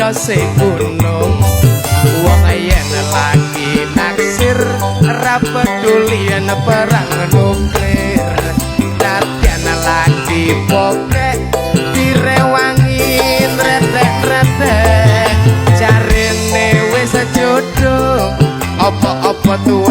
ndose gunung. Wong yen lagi naksir ra peduli yen perang nuklir. Nadyan lagi bokek direwangi retek-retek. Jarene wis jodoh, apa-apa tuh.